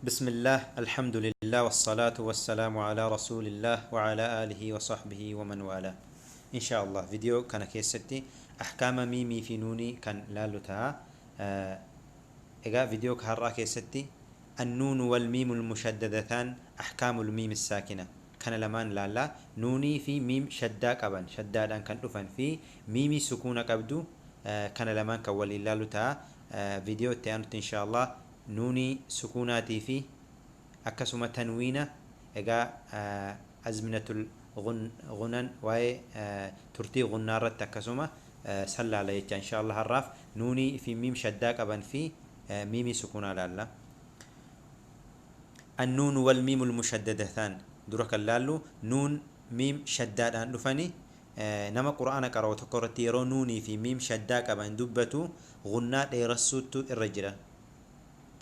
بسم الله، الحمد لله، والصلاة والسلام على رسول الله وعلى آله وصحبه ومن والاه. إن شاء الله فيديو كان كيستي أحكام ميمي في نوني كان لالو تها. إيقا فيديو كهرا كيستي النون والميم المشددتان، أحكام الميم الساكنة كان لمان لالا. نوني في ميم شدا قبن شدادان كان دفن في ميمي سكونة قبدو كان لمان كولي لالو تها. فيديو تيانوت إن شاء الله nuunii sukuunaatii fi akkasuma tanwiina، egaa azminatul gunan waa'ee turtii gunnaa irratti akkasuma sallaala jecha. Insha Allah har'aaf nuunii fi miim shaddaa qaban fi miimii sukuunaa laalla. النون والميم المشددتان، dura kan laallu nuun miim shaddaadhaan dhufani. Nama qur'aana qara'u tokko irratti yeroo nuunii fi miim shaddaa qaban dubbatu gunnaa dheerassuutu irra jira.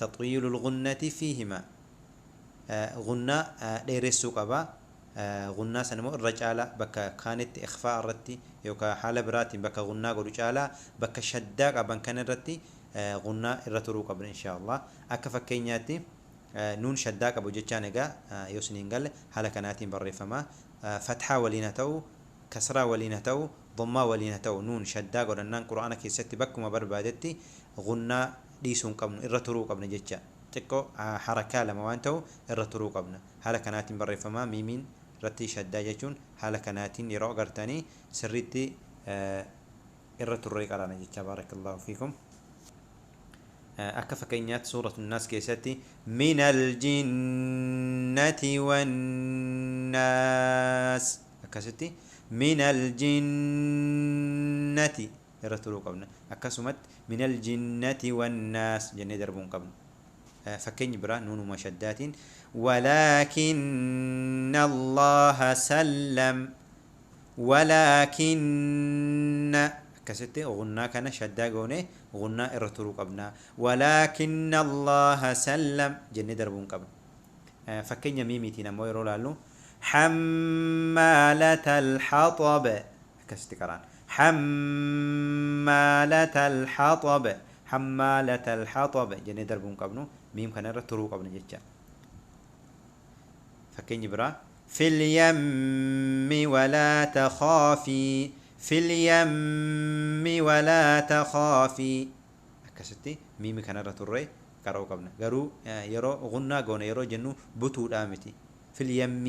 تطويل الغنة فيهما، غنة dheeressuu qaba. Gunnaa sana immoo irra caala bakka kaanitti ikhfaa irratti yookaan haala biraatiin bakka gunnaa godhu caalaa bakka shaddaa qaban kana irratti gunnaa irra turuu qabna insha Allah. Akka fakkeenyaatti nuun shaddaa qabu jechaan, egaa yoo isiniin galle haala kanaatiin barreeffama. Fathaa waliin haa ta'u, kasraa waliin haa ta'u, dhammaa waliin haa ta'u, nuun shaddaa godhannaan qura'aana keessatti bakkuma barbaadetti gunnaa dhiisuu hin qabnu, irra turuu qabna jecha. Xiqqoo harakaa lama waan ta'u irra turuu qabna. Haala kanaatiin barreeffamaa. Miimiin irratti shaddaa jechuun haala kanaatiin yeroo agartanii sirriitti irra turree qarana jecha. بارك الله فيكم. Akka fakkeenyaatti suuratu naas keessatti من الجنة والناس، akkasitti من الجنة irra turuu qabna. Akkasumatti من الجنة والناس jennee darbuu hin qabnu. Fakkeenyi biraa nuunuma shaddaatiin ولكن الله سلم، ولكن، akkasitti gunnaa kana shaddaa goone gunnaa irra turuu qabna. ولكن الله سلم jennee darbuu hin qabnu. Fakkeenya miimiitiin ammoo yeroo laallu حمالة الحطب، akkasitti qaraan حمالة الحطب، حمالة الحطب jennee darbuu hin qabnu, miim kana irra turuu qabna jecha. Fakkeenyi biraa في اليم ولا تخافي، في اليم ولا تخافي، akkasitti miimi kanarra turree qara'uu qabna. Garuu yeroo gunnaa goone yeroo jennu butuudhaa miti. في اليم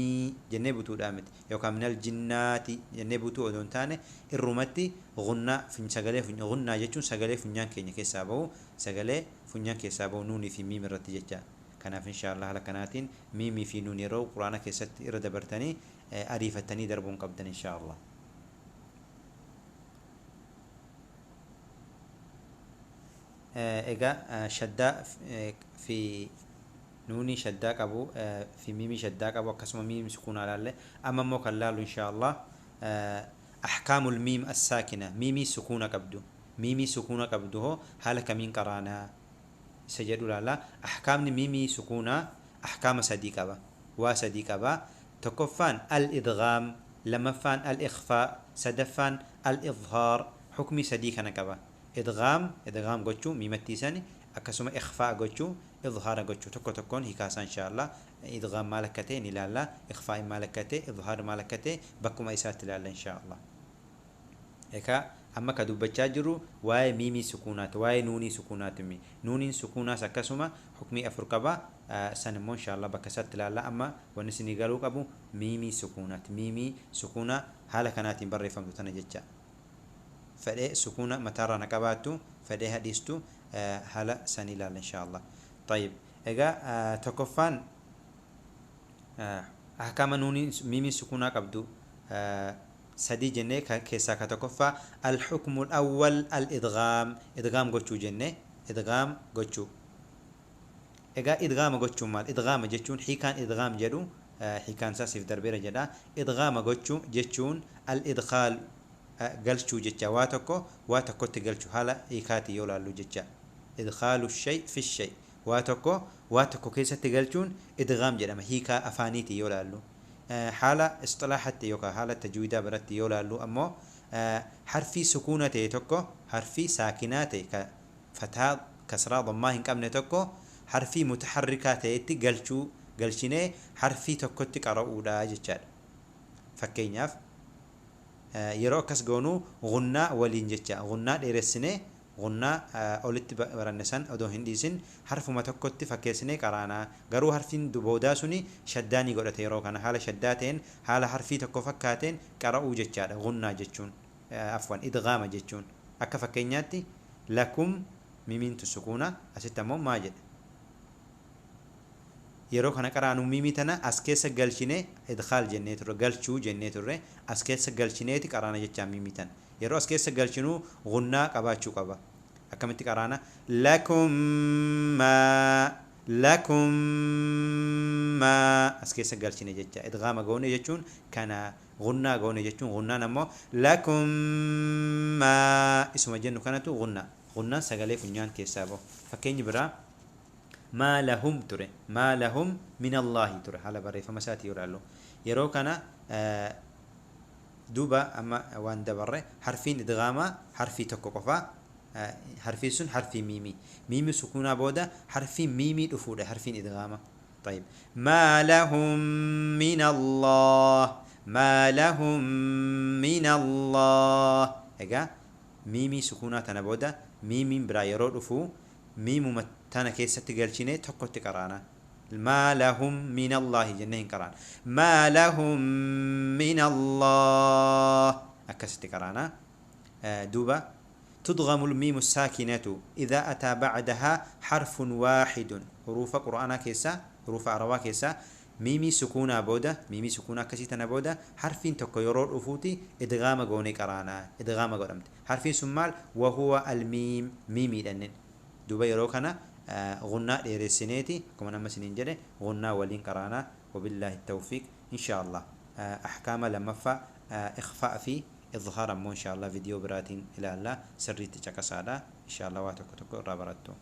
jennee butuudhaa miti, yookaan من الجنات jennee butuu odoo hin taane irrumatti gunnaa sagalee. Gunnaa jechuun sagalee funyaan keenya keessaa bahu, sagalee funyaan keessaa bahu nuunii fi miim irratti jecha. Kanaaf inshaallah haala kanaatiin miimii fi nuun yeroo quraana keessatti irra dabartanii ariifattanii darbuun qabdan inshaallah. Egaa shaddaa fi nuunii shaddaa qabu fi miimii shaddaa qabu akkasuma miimii sukuunaa laalle. Amma immoo kan laalu inshaallah أحكام الميم الساكنة، miimii sukuuna qabdu. Miimii sukuuna qabdu hoo haala kamiin qaraanaa isa jedhu laalla. Ahkaamni miimii sukuunaa ahkaama sadii qaba, waa sadii qaba. Tokkoffaan الإدغام، lamaffaan الإخفاء، sadaffaan الإظهار. Hukmii sadii kana qaba. Idgaam, idgaam gochuu miimattiisani, akkasuma ikhfaa gochuu, idhaara gochuu. Tokko tokkoon hiikaasaa insha Allah. Idgaam maal akka ta'e ni ilaalla, ikhfaa maal akka ta'e, idhaar maal akka ta'e bakkuma isaatti ilaalla insha Allah. Egaa amma ka dubbachaa jirru waa'ee miimii sukuunaati, waa'ee nuunii sukuunaati. Nuuniin sukuunaas akkasuma hukmii afur qaba. San immoo insha Allah bakka isaatti ilaalla. Amma wanni isinii galuu qabu miimii sukuunaati. Miimii sukuunaa haala kanaatiin barreeffamtu tana jecha. Fedhee sukuuna mataarraa na qabaattu, fedhee hadhiistu, haala sanii ilaalla insha Allah. طيب، egaa tokkoffaan ahkaama nuuniin miimii sukuunaa qabdu sadii jennee keessaa ka tokkoffaa الحكم الأول الإدغام، idgaam gochuu jennee. Idgaam gochuu, egaa idgaama gochuun maal? Idgaama jechuun, hiikaan idgaam jedhu hiikaan isaa siif darbeera jedha. Idgaama gochuu jechuun الإدخال galchuu jecha, waa tokko waa tokkotti galchuu haala hiikaati yoo laallu jecha. إدخال الشيء في الشيء، waa tokko waa tokko keessatti galchuun idgaam jedhama hiikaa afaaniiti yoo laallu. Haala isxilaaxatti yookaan haala tajwiidaa biratti yoo laallu ammoo harfii sukuuna ta'e tokko, harfii saakinaa ta'e ka fataa, kasraa, dammaa hin qabne tokko Harfii mutaharrikaa ta'etti galchuu, galchinee harfii tokkotti qara'uudha jechaadha. Fakkeenyaaf, yeroo akkas goonu gunnaa waliin jecha gunnaa dheeressinee, gunnaa olitti baranne san odoo hin dhiisin harfuma tokkotti fakkeessinee qaraanaa. Garuu harfiin boodaa suni shaddaa ni godhate. Yeroo kana haala shaddaa ta'een, haala harfii tokko fakkaateen qara'uu jechaadha gunnaa jechuun, afwan, idgaama jechuun. Akka fakkeenyaatti lakum, miimiintu sukuuna, asitti ammoo maa jedha. Yeroo kana qaraanu miimii tana as keessa galchine, idkhaal jennee turre, galchuu jennee turre, as keessa galchineeti qaraana jechaa. Miimii tana yeroo as keessa galchinuu gunnaa qabaachuu qaba. Akkamitti qaraana? Lakum maa, lakum maa, as keessa galchine jecha. Idgaama goone jechuun kana, gunnaa goone jechuun. Gunnaan ammoo lakum maa isuma jennu kanatu gunnaa. Gunnaan sagalee funyaan keessaa bahu. Fakkeenyi biraa maa lahum ture, maa lahum min Allaahi ture haala barreeffama isaatii yoo ilaallu. Yeroo kana duuba amma waan dabarre, harfiin idgaamaa harfii tokko qofaa. Harfiin sun harfii miimii, miimii sukuunaa booda harfii miimii dhufuudha harfiin idgaama. طيب، ما لهم من الله، ما لهم من الله. Egaa miimii sukuunaa tana booda miimiin biraa yeroo dhufu miimuma tana keessatti galchine tokkotti qaraana. ما لهم من الله jennee hin qaraana. ما لهم من الله akkasitti qaraana. Duuba تدغم الميم الساكنة إذا أتى بعدها حرف واحد. حروف قرآن keessa، حروف عربaa keessa miimii sukuunaa booda, miimii sukuunaa akkasii tana booda harfiin tokko yeroo dhufuuti idgaama goonee qaraanaa. Idgaama godhamte. Harfiin sun maal? وهو الميم, miimiidhannen. Duuba yeroo kana gunnaa dheeressineeti, akkuma nama isiniin jedhe, gunnaa waliin qaraanaa. وبالله التوفيق. إن شاء الله أحكام lammaffaa, إخفاء fi إظهار ammoo إن شاء الله viidiyoo biraatiin ilaalla. Sirriitti caqasaadha. إن شاء الله waa tokko tokko irraa barattu.